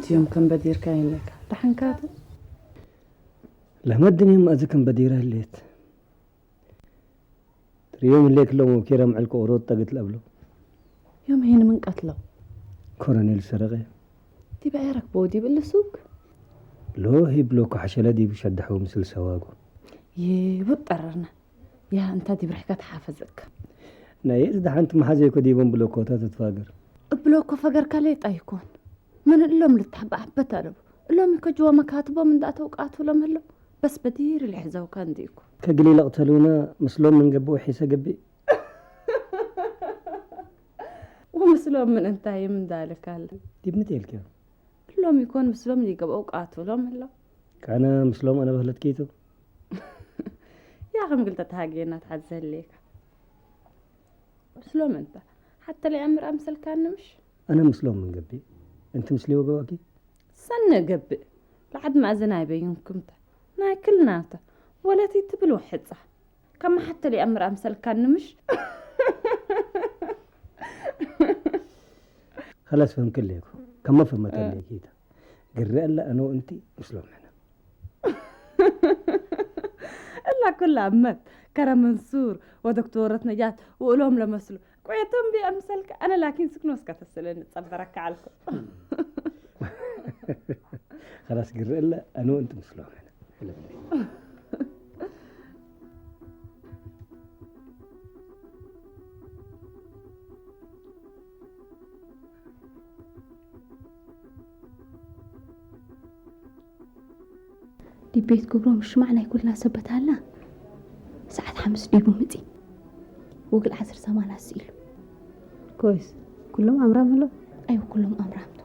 እዮም ከም በዲርካ ይነካ ደሓንካቱ ለመድን እዮም ኣዚ ከም በዲራ ህሌት ትሪዮም ህሌክ ሎም ወኪረም ዕልክ ኦሮት ጠግት ለብሎ እዮም። ይህን ምን ቀትለው ኮረኔል ሰረቀ ዲበ ረክቦ ዲብ እልሱክ ሎ ሂብሎ ኮሓሸለ ዲብ ሸድሐው ምስል ሰዋጎ ይቡጥ ጠረርና ያ እንታ ዲብ ርሕከት ሓፈዘክ ናይ እዝ ደሓንቲ መሓዘ ኮ ዲቦም ብሎኮታ ተትፋገር እብሎኮ ፈገርካ ሌጣ ይኮን ምን እሎም ልትሓባ ኣሕበት ኣለቡ እሎም ይከጅዎ መካትቦም እንዳተውቃቱ ሎም ህሎ በስ በዲር ልሕዘውካ እንዲኩ ከግሊ ለቅተሉና ምስሎም ምን ገብኡ ሒሰ ገብእ ወምስሎም ምን እንታይ እንዳልካል ዲብ ምትኤልክ እሎም ይኮን ምስሎም ሊገብኦ ቃትሎም ህሎ ቃና ምስሎም ኣነ በህለት ኪቱ ያ ከም ግልተ ተሃጌና ትሓዘ ህሌካ ምስሎም እንተ ሓተ ለይ ኣምር ኣምሰልካኒ ምሽ ኣነ ምስሎም ምን ገብእ እንቲ ምስሊ ወገባኪ ሰነ ገብእ ለዓድ ማእዘን ኣይበዩንኩምተ ናይ ክልናተ ወለቲ ትብል ወሕጻ ከመ ሓተ ለይ ኣምር ኣምሰልካኒ ምሽ خلاص فهم كليكو كما فهمت لي كيتا قرأ لا أنا وأنت مسلم هنا እላ ኩላ እመት ከረ መንሱር ወዶክተረት ነጃት ውእሎም ለመስሉ ቆየቶም ቢያ ምሰልከ ኣነ ላኪን ስክኖስካ ተስእለኒ ጸበረካ ዓልኩ خلاص قرأ لا أنا وأنت مسلم هنا ዲብ ቤት ክብሮም ሽማዕ ናይ ኩልና ሰበት ኣላ ሰዓት ሓምስ ዲቡ ምጺ ወግል ዓስር ሰማና ስኢሉ ኮይስ ኩሎም ኣምራም ኣሎ ኣይው ኩሎም ኣምራምቶ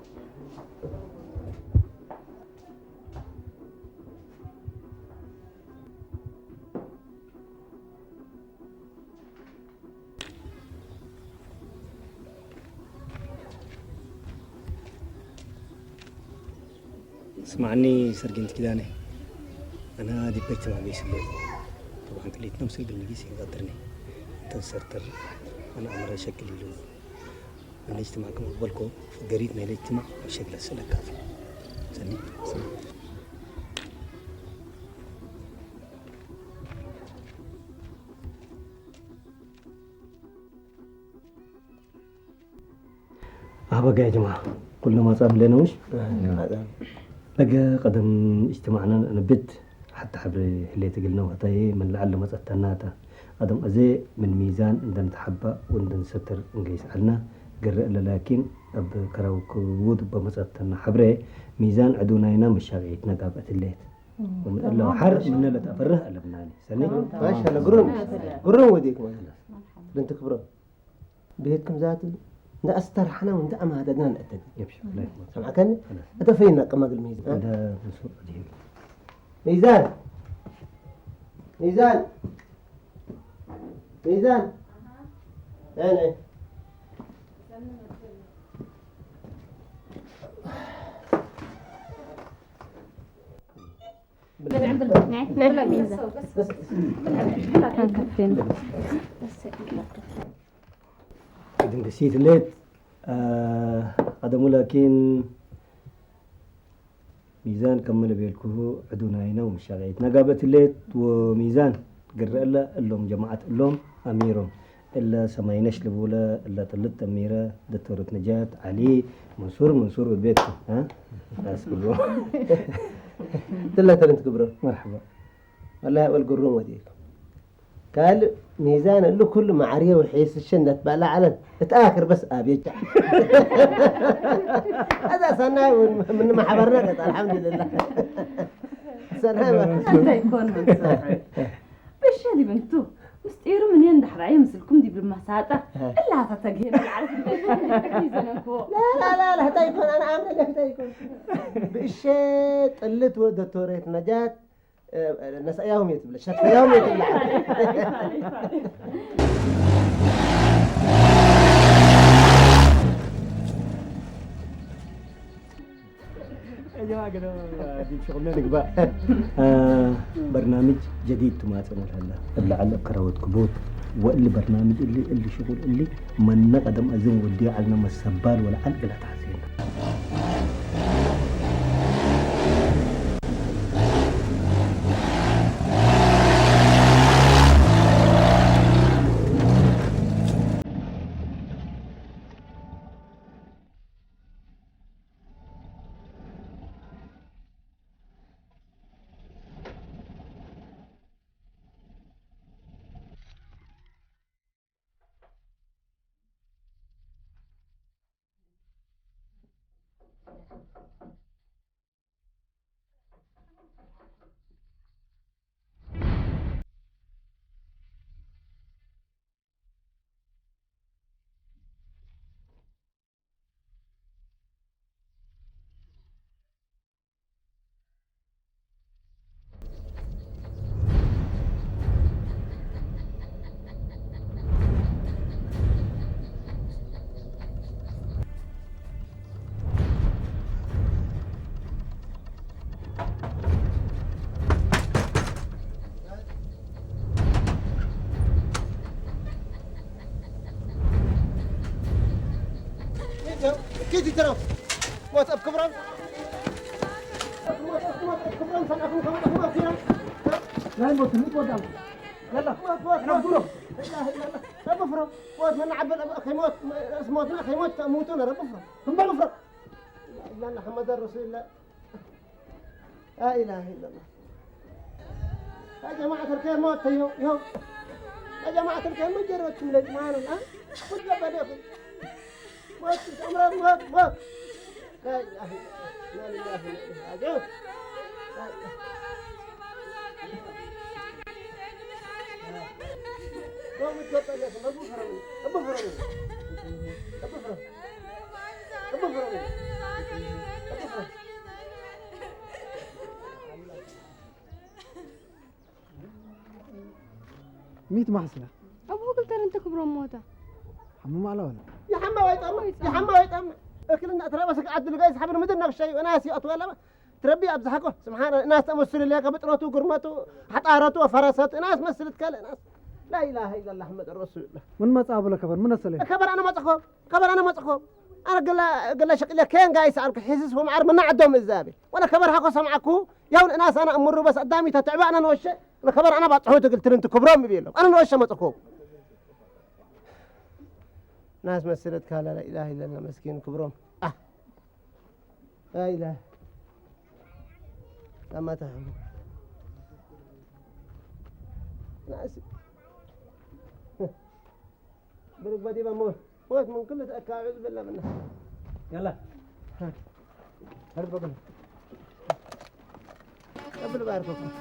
ስማዕኒ ሰርጊንት ኪዳነ ኣና ዲበጅ ተማሚ ስለ ተባን ክሊት ነው ስል ግልጊ ሲንጋትርኒ ተሰርተር ኣና ኣመረ ሸክል ይሉ ነጅትማዕ ከም በልኮ ገሪት ናይ ለጅትማዕ ሸግለ ስለካፍ ሰኒ ኣህበጋ ያ ጀማ ኩልና ማጻ ምለና ውሽ በገ ቀደም እጅትማዕና ነብት ሓታ ሕብሪ ህሌት እግልና ወህታዬ ምን ለዓል ለመጸተናታ ቀደም አዜ ምን ሚዛን እንደንተሐባ ወእንደንሰትር እንገይስ ዐልና ግረ እለ ላኪን እብ ከራው ክውድ በመጸተና ሐብሬ ሚዛን ዕዱ ናይና መሻቅዒት ነጋብአት ህሌት ወምን እለ ሐር ምነ ለተአፈርህ አለብናኒ ሰኒ ማሻአላ ግሩም ግሩም ወዴክ ማለት ብንት ክብሮም ብሄድኩም ዛቱ እንዳ ኣስተርሓና ወንዳ ኣማደግና ንእተን ሰምዓከኒ እተ ፈይና ቀማግል ሚዛን ሚዛን ሚዛን ሚዛን ኣነ ድንግሲት ሌት ቀደሙ ላኪን ሚዛን ከም መለቤልኩሁ ዕዱናይና ወመሻርዒት ነጋበት ሌት ወሚዛን ግረእለ እሎም ጀማዓት እሎም ኣሚሮም እለ ሰማይነሽ ልቡለ እለ ጥልጥ ጠሚረ ደተሩት ነጃት ዓሊ መንሱር መንሱር ወድቤት ኣስብሎ ትለተልን ትግብሮ መርሓባ ኣላ ያበል ግሩም ወዲእኩም ካልእ ሚዛን እሉ ኩሉ ማዕርየ ውሒስሸ እንዳትባላዓለት እታ ክርበስ ኣብየቻ እዛ ሰናይ እውን ምን ማሕበርና ቀጥ ኣልሓምዱልላ ሰናይ እንታይ ኮን ብሸ ዲብንቱ ምስጢሩ ምን እንዳሕራየ ምስልኩም ዲብል ማሳጣ እላታ ተግሄ ብልዓለት ዘነንኮ ላላላ እንታይ ኮን ኣነ ኣምነ እንታይ ኮን ብእሸ ጥልት ወደቶሬት ነጃት ነሳያሁም እየ ትብለ ሸፈያሁም እየ ትብለ በርናምጅ ጀዲድ ትማፀ መለላ እብ ለዓል እብ ከራወት ክቡት ወእሊ በርናምጅ እሊ እሊ ሽቁል እሊ መነ ቀደም እዝን ወዲ ዓልነ መሰባል ወለዓል ገለ ተሓሴና ኪቲ ተረው። ሞት ኣብ ክብሮም። ሞት፣ ሞት ኣብ ክብሮም፣ ሰላም ክብሮም፣ ሞት ይረም። ናይ ሞት፣ ሞት ወዳም። يلا. ሞት፣ ሞት፣ ሞት። لا إله إلا الله. ረቢ ፍሮ። ሞት መን ዓበል፣ ከይሞት፣ ርእስ ሞትና ከይሞት፣ ተእሙቱ ነረቢ ፍሮ። እምበር ፍሮ። لا إله إلا محمد رسول الله. لا إله إلا الله. يا جماعة الخير، موت يو، يو. يا جماعة الخير، ما جرتكم لجمعنا، ها؟ خذ لبن يا أخي. موت، أمر موت، موت. لا إله إلا الله. لا إله إلا الله. عجوز. لا إله. قوم اتفضل يا أخي، ما تبغى فرمي. ما تبغى فرمي. ما تبغى فرمي. ሚት ማሕስና። ኣብኡ ክልተ ረንተ ክብሮም ሞታ። ሓሙም ኣላ ወላ? ይሓማ ወይ ጠማ? ይሓማ ወይ ጠማ? እክልና ትረበ ስግ ዓድል ጋይስ ሓብር ምድር ነፍሸይ ወናሲ ኣትወለማ። ትረቢ ኣብዝሓኮ ስብሓን እናስ ተመስሉ ለያ ከብጥረቱ ግርመቱ ሓጣረቱ ፈረሰቱ እናስ መስልት ከለ እናስ لا إله إلا الله محمد رسول الله. ምን መጻ ብለ ከበር ምን ሰለ? ከበር ኣነ መጽኾ ከበር ኣነ መጽኾ ኣነ ገላ ገላ ሸቅለ ከን ጋይስ ኣልኩ ሒስስ ወም ዓር ምና ዓዶም እዛቤ ወላ ከበር ሃኮ ሰምዓኩ ያውን እናስ ኣነ እምሩ በስ ኣዳሚ ተትዕባ ኣነ ነወሸ ወላ ከበር ኣነ ባጽሖ ትግል ትርንት ክብሮም ይቤሎ ኣነ ነወሸ መጽኾ ናስ መስለት ካላ لا إله إلا الله مسكين ክብሮም لا إله. لا ما تهم. ناس. برك بدي بموت. موت من كل تأكل بلا منا. يلا. هرب بقول. قبل باركوكم.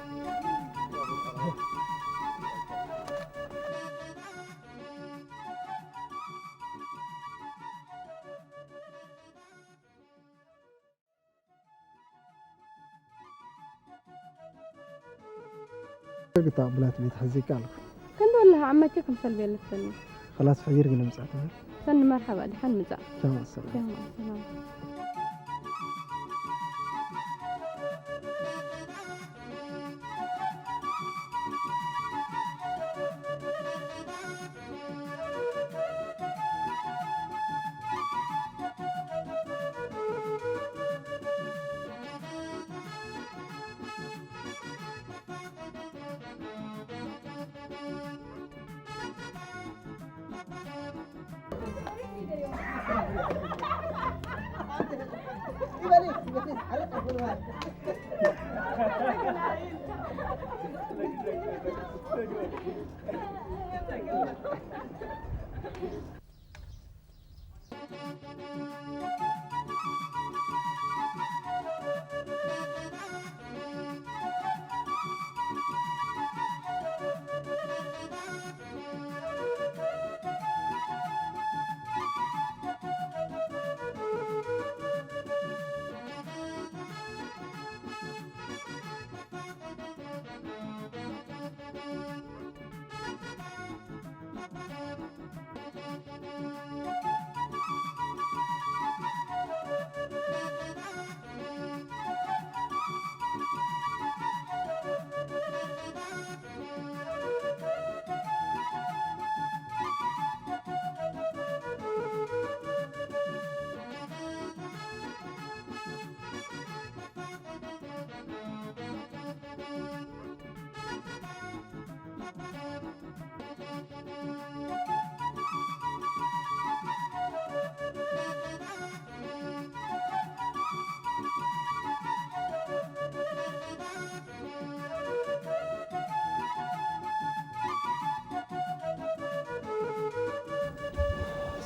እርግታ ብላት ቤት ሐዚ ቃል ከንዶ ኣለህ ዓመቼ ከም ሰልቤ ልፍተኒ። خلاص ሕይር ግን ምጻት። ሰኒ መርሐባ ድሓን ምጻእ። ቻው ሰላም። ቻው ሰላም።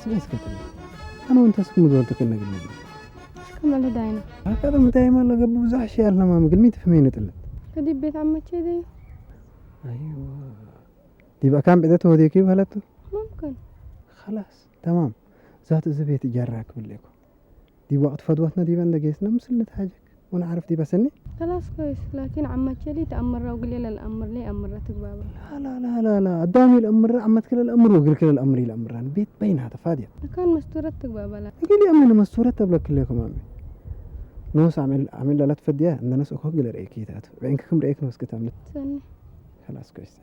ስለ እስከ ትብል ኣነ እውን ተስኩ ምዝበል ተክእል ነገር ነበር። كم على داينا. هكذا متايم الله قبل زحش يا الله ما مقل ميت في مين تلت. كدي بيت عمك كذي. ايوه. دي بقى كان بدأت هوديك يبهلت. ممكن. خلاص تمام. ذات زبيت جراك بالليكو. دي وقت فدوتنا دي بند جيسنا مثل نتحاجك. ونعرف دي بسني. خلاص كويس، لكن عمك لي تأمر وقل لي الأمر لي أمرتك بابا. لا لا لا لا لا. الدامي الأمر عمتك الأمر وقلك الأمر الأمر. بيت بينها تفادية. كان مستورتك بابا لا. قال لي أمي أنا مستورة تبلك لكم أمي. نوس عمل عمل لا تفديها. عندنا سوق هو قال رأيك يتات. بعينك كم رأيك نوس كتامل. سني. خلاص كويس.